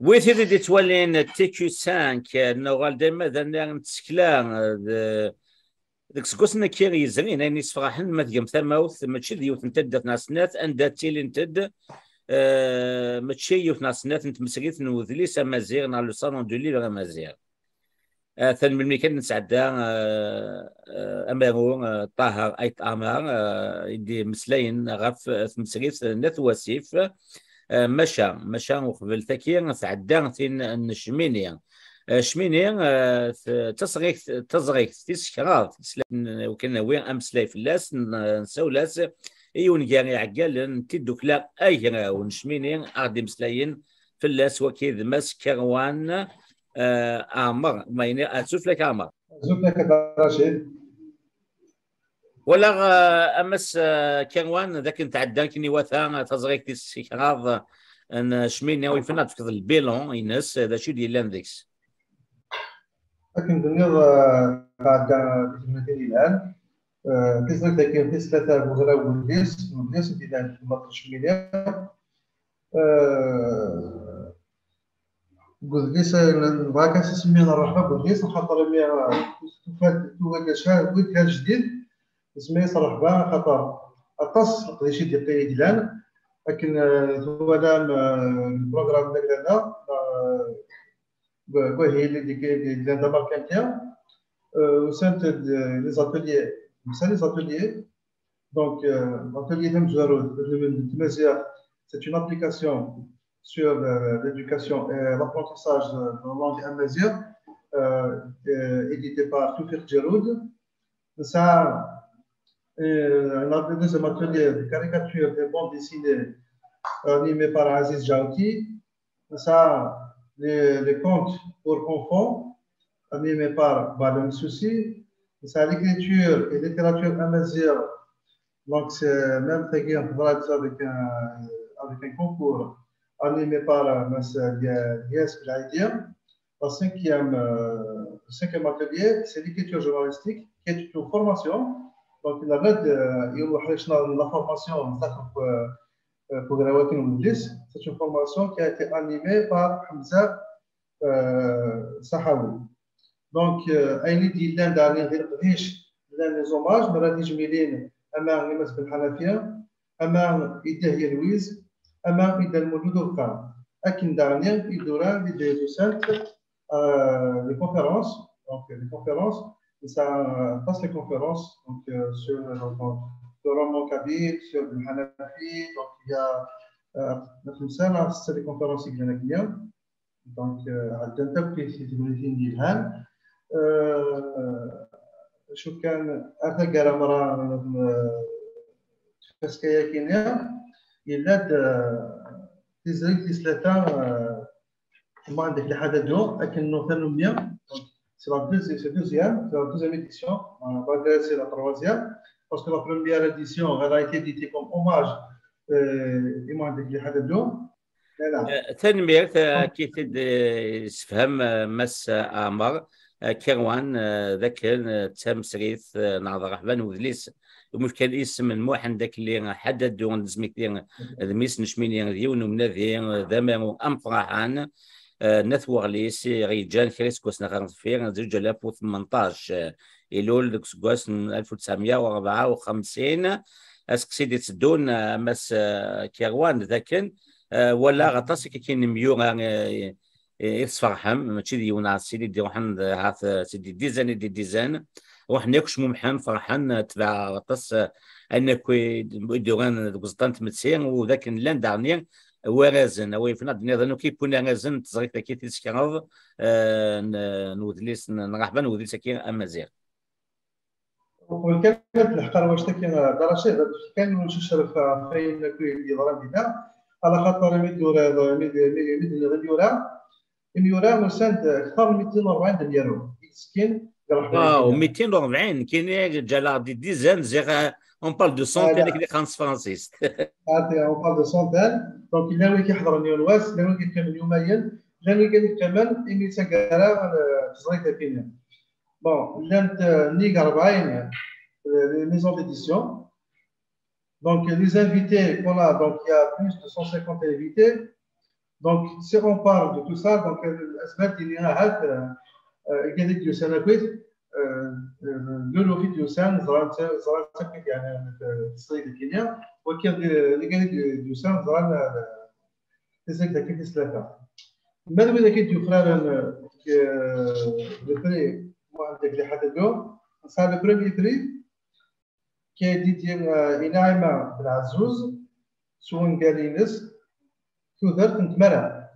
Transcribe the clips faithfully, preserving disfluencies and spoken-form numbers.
Wi tid i d-ittwalin T Q cinq, nuɣal dayma d annar n tsekla, d, deg useggasen-agi yezrin, ayen yessefraḥen ma tgam tamawt, mačči d yiwet n taddart neɣ snat, anda ttilint-d, eh, mačči yiwet neɣ snat n tmesrit n udlis amaziɣ neɣ le Salon du Livre amaziɣ. Atan melmi kan nesɛedda, eh, eh, amaru, eh, Ṭaher Ayt Amar, eh, i d-imeslayen ɣef tmesrit n At Wasif, eh, maca, maca uqbel taki tɛedda tin n Cmini. Eh, Cmini, eh, t-, taẓrigt, taẓrigt tis kraḍ, tis-, n-, wakken nawi ameslay fell-as, n-, nsawel-as i wungar iɛeggalen n tiddukla Agraw n Cmini, a ɣ-d-imeslayen fell-as waki d Mass Kerwan, eh, Ɛmer, ma yini, azul fell-ak Ɛmer. Azul fell-ak a Dda Racid. Walaɣ, eh, a Mass, eh, Kerwan, d akken tɛedda akken iwata, eh, taẓrigt tis kraḍ n Cmini, u ifen ad tefkeḍ lbilan ines, eh, d acu i d-yellan deg-s. Akken d-tenniḍ, eh, tɛedda di tegnatin yelhan. Eh, tiẓrigt-agi tis tlata n ugraw n udlis, n udlis i d-yellan deg temnaḍt n Cmini. Eh, deg udlis, eh, nebɣa kan s isemmi n rrehba deg udlis, axaṭer imi, eh, tufa-d, tufa-d acḥal, wid kan jdid, nsemmi-as rrehba, axaṭer aṭas n leqdic i d-, i d-yellan. Akken, eh, twalam, eh, le programme d'agrana, eh, deg wahil i d-, i d-, i d-yellan d amerkanti, eh, usant-d, eh, les ateliers, yusa les ateliers. Donc, euh, l'atelier tamezwarut n tmaziɣt, c'est une application sur, euh, l'éducation et l'apprentissage de la langue amazigh, euh, euh, édité par Toufik Djeroud. Ça, euh, un deuxième atelier de caricature et bande dessinée, euh, animé par Aziz Djaouti. Ça, les, les contes pour enfants, animé par Balam Soussi. Ça, l'écriture et littérature amazigh. Donc, c'est même fait avec un, avec un concours animé par, euh, Mass Lias Belaidia. Le cinquième, euh, le cinquième atelier, c'est l'écriture journalistique, qui est une formation. Donc, il y a, euh, il y a la formation, euh, euh, pour Grawatin Oudlis. C'est une formation qui a été animée par Hamza, euh, Sahawi. Donc, euh, ayen i d-yellan daɣen di leqdic, llan les hommages, mi ara d-ijmilin ama i Mass Ben Hanafi, ama i Dihya Louise, ama i Dda Lmulud Ulqam. Akken daɣen i d-uran di Dihya Tusant, euh, les conférences, donc les conférences, ça passe les conférences, donc, euh, sur, euh, donc, le roman kabyle, sur Ben Hanafi, donc il y a, euh, خمسة ولا ستة des conférences qui viennent à Guinée. Donc, euh, عندنا تبقي في تمرين ديال هان. Euh, شو كان أثناء قرا مرة، euh, تفسكية كينيا، يلاد، euh, تزريك تسلتا، euh, ما عندك لحد دو، لكن نو ثانو مية. C'est la deuxième, c'est deuxième, c'est la deuxième édition. Euh, malgré c'est la troisième, parce que la première édition, elle a été éditée comme hommage, euh, et ما عندك لحد دو. Voilà. Eh, tanemmirt, eh, akka i t-id-, eh, yessefhem, eh, Mass Ɛmer, eh, Kerwan, eh, d akken, eh, d tamesrit, eh, neɣ d rreḥba n udlis umi fkan isem n Muḥend Akli Ḥadadu, n tezmikti d mmi-s n Cmini, d yiwen n umnadi, eh, d amaru ameqqran, eh, n At Weɣlis, i ɣ-yeǧǧan kra iseggasen ɣer deffir, zuǧ alaf u tmenṭac, eh, ilul deg useggas n alef u tesɛemya u rebɛa u xemsin. Aseqsi d-itteddun, eh, a Mass, eh, Kerwan, d akken, eh, walaɣ aṭas i k-, i k-, n yimyura, eh, i, i tesferḥem, mačči d yiwen neɣ sin i d-iruḥen, d, ahat, eh, c'est des dizaines et des dizaines. Ruḥen akk cmumḥen, ferḥen, eh, tbeɛ aṭas, eh, ayen akk i d-, i d-uran deg uẓeṭṭa n tmetti, u d akken llan daɣen warrazen, a wa yifen ad d-nniḍen akk i yewwin arrazen n teẓrigt-agi tis kraḍ, eh, n, n udlis, n, n rreḥba n udlis-agi amaziɣ. Uqbel kan ad d-nḥeqq ar wact-agi, Dda Racid, ad d-nefk kan ur neccerref ɣef wayen akk i d-yeḍran dinna, ala xaṭer imi d-tura, imi d-, imi d-, imi d-nniɣ imyura, imyura usan-d akteṛ n mitin u rebɛin d amyaru i yettekkin deg rreḥba. Waw, mitin u rebɛin, kini ǧǧaleɣ di dizan, ziɣ, eh, on parle de centaines, akken i qqaren s tefransist. Ah, on parle de centaines. Donc, llan wid i iḥeḍren yiwen wass, llan wid i yeqqimen yumayen, llan wid i yeqqimen imi d taggara, eh, teẓrigt akkin. Bon, llant, euh, nnig rebɛin, euh, les maisons d'édition. Donc, les invités qu'on a, donc, il y a plus de cent cinquante invités. Donc, si on parle de tout ça, donc, euh, asbel d-ini ahat, euh, euh, igad i d-yusan akkit, euh, euh, luluf i d-yusan, ẓran-tt, ẓran-tt akkit, yani, euh, tislit deg-ini, wagi d, d igad i d-yusan, ẓran, euh, tislit akkit tis tlata. Ma d wid akkit d-yufraren, euh, deg, euh, le prix, moi, avec les Hadadou, ça, le premier prix, qui est dédié, euh, i Naïma Ben Azzouz, s wungal-ines, Tudert n Tmara.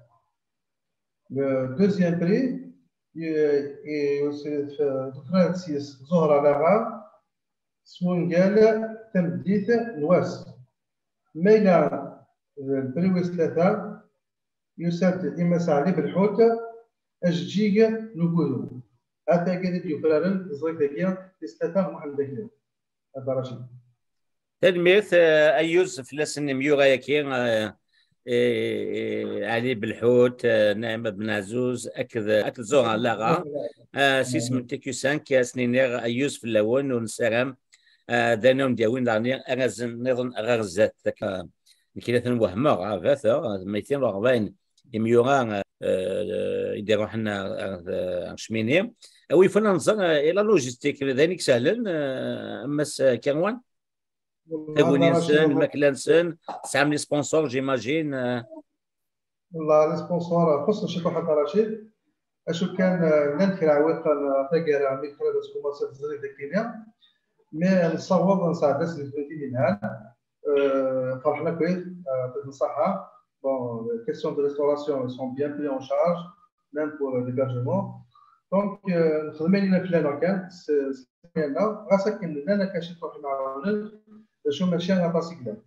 Le deuxième prix, euh, et, euh, c'est, euh, Francis Zohra Lara, s wungal Tameddit n Wass. Ma yella, euh, le prix wis tlata, yusa-d i Mass Ɛli Belḥut, Ajeǧǧig n Ugudu. Atagi i d-yufraren teẓrigt-agi tis tlata n Muḥend Akli. Hada Racid. Tanemmirt, eh, Ayyuz, fell-asen imyura-agi, eh, eh, Ɛli Belḥut, eh, Naɛima Ben Ɛezzuz, akked, akked Zuhra Laɣa, eh, s isem n T Q cinq, ad sen-iniɣ ayyuz fell-awen, u nessaram, eh, d ayen ara wen-d-yawin daɣen arrazen nniḍen ɣer zdat. Eh, nekk la ten-wehmeɣ, ah, bateɣ, eh, meytin u rebɛin imyura, eh, i d-iruḥen ar, ar, ar Cmini. A wi yufan ad nẓer, eh, la logistique, d ayen i isehlen, eh, a Mass Kerwan? Taguni-nsen, lmakla-nsen, tesɛam les sponsors, j'imagine, eh. Wallah, les sponsors, xuṣṣen ciṭuḥ a Dda Racid. Acu kan, eh, llan kra iɛewwiqen, eh, taggara, mi qrib ad tkumaṣi teẓrigt dagi-nni. Mais, eh, nessaweḍ ad nesɛedda s lefrutin yelhan. Euh, ferḥen akk, euh, n ṣṣeḥḥa. Bon, les questions de restauration, ils sont bien pris en charge, même pour l'hébergement. Donc, euh, nexdem ayen i nella kan, s, s, ɣas akken llan akka ciṭuḥ imɛawnen, d acu mačči aṭas i yellan.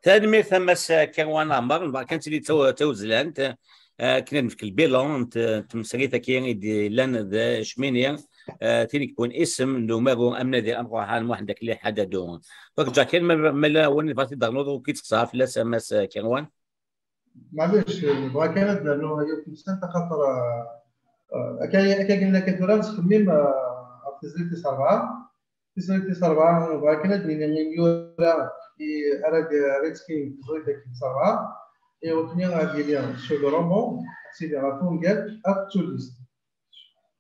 Tanemmirt a Mass Kerwan Ɛmer, nebɣa kan tili taw-, tawezlant, eh, akken ad nefk lbilan n t-, n tmesrit-agi i d-yellan d Cmini, eh, tin i yewwin isem n umaru amnadi amruḥan Muḥend Akli Ḥadadu. Donc, Jack, ma, ma la win yebɣa ad t-id-ternuḍ, ur k-id-teqseɛ fell-as a Mass Kerwan. Maɛlic, nebɣa kan ad d-nernu yiwet temsalt, axaṭer, eh, eh, akka, akka akken akka tura nettxemmim, eh, ɣef tezlit tis rebɛa. Tislit tis rebɛa, nebɣa kan ad d-nini imyura i ara d-, ara yettekkin deg tezlit-agi tis rebɛa, i wakken ad yili sur le roman, ad tili ɣef wungal akked tullist.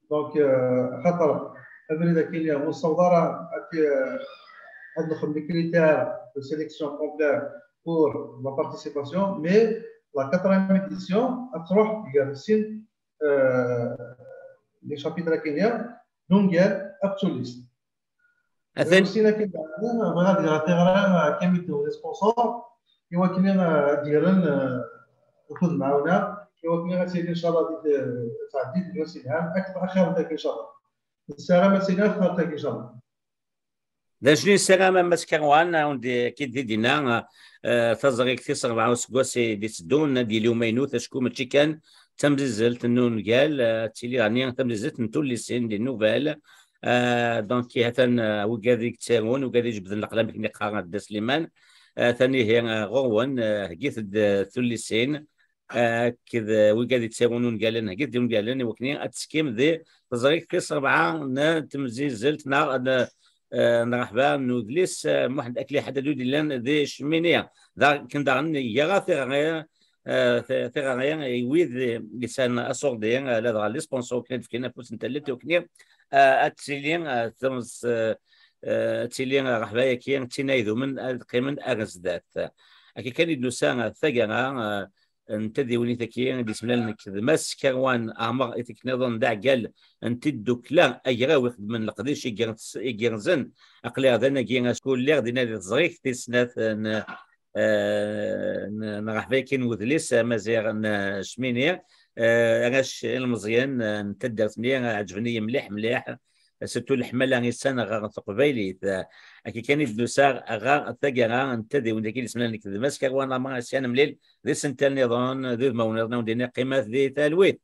Donc, euh, axaṭer abrid akkin ur nessaweḍ ara ad, ad nexdem les critères de sélection complets pour la participation, mais la quatrième édition ad tṛuḥ gar sin, euh, les chapitres akkin, d ungal akked tullist. Atan. Sin akken bɣiɣ ad d-geɣ tiɣra, euh, kamit d les sponsors, i wakken, euh, ad d-gren, euh, akud lemɛawna, i wakken ad tili, ncallah, di, euh, tɛeddi deg wass yelhan, akteṛ axir n tagi, ncallah. Nessaram ad tili akteṛ n tagi, ncallah. D acu i nessaram a Mass Kerwan, a wen-d-, akka i d-, d-yenna, eh, taẓrigt tis rebɛa useggas i d-itteddun, ad d-yili umaynut, acku mačči kan d tamzizzelt n ungal, eh, ad tili ɛni tamzizzelt n tullisin, des nouvelles. Eh, donc, hatan, eh, wigad i yettarun, wigad i jebden leqlam, akken i qqaren Dda Sliman. Eh, atan ihi, eh, ɣur-wen, eh, heggit-d, eh, tullisin. Akked, eh, wigad yettarun ungalen, heggi-d ungalen i wakken ad tettekkim di teẓrigt tis rebɛa n temzizzelt neɣ n, eh, n ṛṛeḥba n udlis, eh, Muḥend Akli Ḥadadu i d-yellan di Cmini. Daɣen, akken daɣen, yerra tiɣri, eh, ti-, tiɣri i wid yesɛan aṣurdi, eh, ladɣa les sponsors, akken ad d-fken afus n tallit i wakken, eh, ad tili, eh, tems-, eh, eh, ad tili ṛṛeḥba-yagi d tin ay idumen, ad qqimen ar zdat. Akka kan i d-nusa, eh, taggara, eh, n tadiwennit-agi i d-yesmlalen nekk d Mass Kerwan Ɛmer i tikkniḍen d aɛeggal n tiddukla agraw ixeddmen leqdic igerz-, igerrzen. Aql-aɣ d anagi acku lliɣ dinna di teẓrigt tis snat n, eh, n, n ṛṛeḥba-agi n wedlis amaziɣ n, eh, Cmini. Eh, arrac ilmeẓyen, eh, n taddart-nni, eh, ɛeǧben-iyi mliḥ, mliḥ. Surtout leḥmala i sɛan ɣer teqbaylit. Akka kan i d-nusa ɣer taggara n tadiwennit-agi i d-yesmlalen nekk d Mass Kerwan Ɛmer, ad nemlil di isental nniḍen, d udmawen nniḍen, ad wen-d-iniɣ qqimet di talwit.